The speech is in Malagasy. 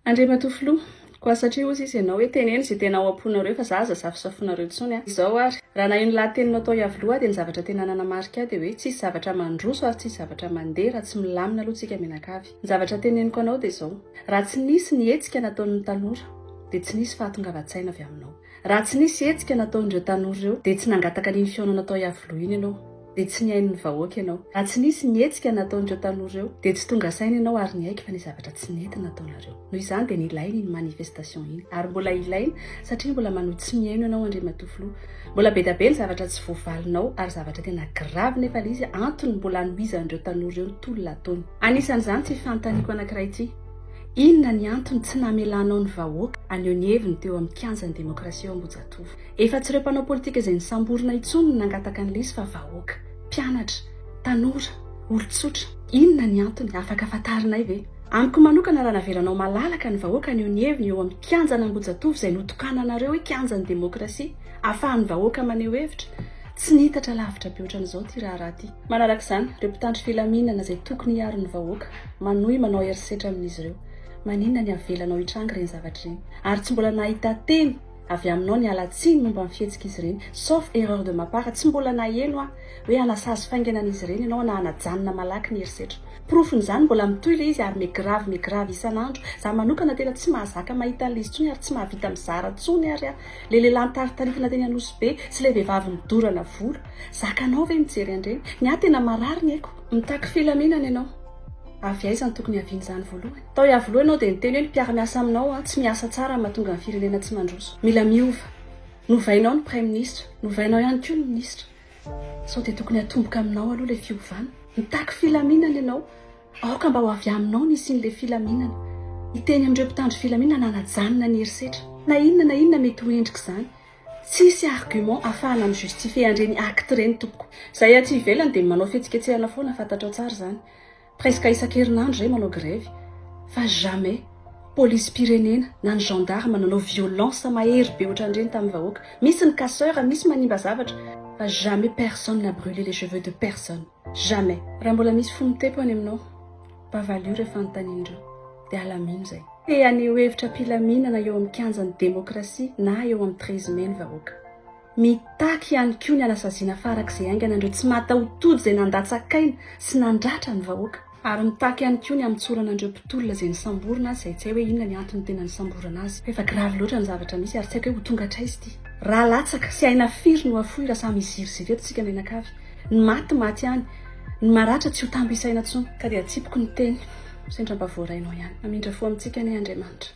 Andriamatoa Filoha, koa satria hozy izy ianao hoe teneno izay tena ao am-ponareo fa za aza safosafonareo intsony a! Izao ary, raha naheno lahateninao tao Iavoloha aho dia ny zavatra tena nanamarika ahy dia hoe tsisy zavatra mandroso ary tsisy zavatra mandeha raha tsy milamina aloha tsika mianakavy. Ny zavatra teneniko anao dia izao, raha tsy nisy ny hetsika nataon'ny tanora dia tsy nisy fahatongavan-tsaina avy aminao. Raha tsy nisy hetsika nataon'ireo tanora ireo dia tsy nangataka an'iny fihaonana tao Iavoloha iny ianao, dia tsy nihaino ny vahoaka ianao. Raha tsy nisy ny hetsika nataon'ireo tanora ireo dia tsy tonga saina ianao ary niaiky fa nisy zavatra tsy nety nataonareo. Noho izany dia nilaina iny manifestation iny ary mbola ilaina satria mbola manohy tsy mihaino ianao Andriamatoa Filoha. Mbola be dia be ny zavatra tsy voavalinao ary zavatra tena grave nefa ilay izy antony mbola hanohizan'ireo tanora ireo ny tolona ataony. Anisan'izany ity fanontaniako anankiray ity. Inona ny antony tsy namelanao ny vahoaka haneho ny heviny teo amin'ny kianjan'ny demokrasia ao Ambohijatovo? Efa tsy ireo mpanao politika izay nisamborina intsony no nangataka ny lisy fa vahoaka, mpianatra, tanora, olon-tsotra. Inona ny antony? Afaka fantarinay ve? Amiko manokana raha navelanao malalaka ny vahoaka haneho ny heviny eo amin'ny kianjan'Ambohijatovo izay notokananareo hoe kianjan'ny demokrasia ahafahan'ny vahoaka maneho hevitra, tsy nihitatra lavitra be ohatran'izao ity raharaha ity. Manaraka izany, ireo mpitandro filaminana izay tokony hiaro ny vahoaka, manohy manao herisetra amin'izy ireo. Maninona ny avelanao hitranga ireny zavatra ireny? Ary tsy mbola nahita teny avy aminao niala tsiny momba ny fihetsik'izy ireny, sauf erreur de ma part, tsy mbola naheno aho hoe hanasazy faingana an'izy ireny ianao na hanajanona malaky ny herisetra. Porofon'izany mbola mitohy ilay izy ary mi-grave mi-grave isan'andro. Za manokana tena tsy mahazaka mahita an'ilay izy intsony ary tsy mahavita mizara intsony ary aho. Ilay lehilahy nitaritarikina teny Anosibe sy ilay vehivavy nodorana volo. Zakanao ve mijery an'ireny? Ny ahy tena marary ny aiko. Mitaky filaminana ianao. Avy aiza no tokony hiavian'izany voalohany? Tao Iavoloha ianao dia niteny hoe ny mpiara-miasa aminao tsy miasa tsara no mahatonga ny firenena tsy mandroso. Mila miova. Novainao ny praiminisitra. Novainao ihany koa ny minisitra. Sao dia tokony hatomboka aminao aloha ilay fiovana? Mitaky filaminana ianao. Aoka mba ho avy aminao ny hisian'ilay filaminana. Hiteny amin'ireo mpitandro filaminana hanajanona ny herisetra. Na inona na inona mety ho endrik'izany. Tsisy argument afahana mi-justifier an'ireny acte ireny tompoko. Izay aty ivelany dia manao fihetsiketsehana foana fantatrao tsara izany. Presque isan-kerinandro izay manao grève. Fa jamais polisim-pirenena na ny gendarme nanao violence mahery be ohatran'ireny tamin'ny vahoaka. Misy ny casseur, misy manimba zavatra fa jamais personne n'a brûlé les cheveux de personne. Jamais. Raha mbola misy fo mitepo any aminao, mba valio ireo fanontaniana ireo. Dia alamino izay. Te haneho hevitra am-pilaminana eo amin'ny kianjan'ny demokrasia na eo amin'ny 13 mai ny vahoaka. Mitaky ihany koa ny hanasaziana farak'izay haingana an'ireo tsy mataho-tody izay nandatsak'aina sy nandratra ny vahoaka. Ary mitaky ihany koa ny hamotsorana an'ireo mpitolona izay nisamborina azy izay tsy hay hoe inona ny antony tena nisamborana azy. Fa efa grave loatra ny zavatra misy ary tsy haiko hoe ho tonga hatraiza ity. Rà latsaka sy aina firy no afoy raha samy hiziriziry eto tsika mianakavy. Ny maty maty ihany, ny maratra tsy ho tambo isaina intsony. Ka dia atsipiko ny teny, sendra mba voarainao ihany. Hamindra fo amintsika anie Andriamanitra.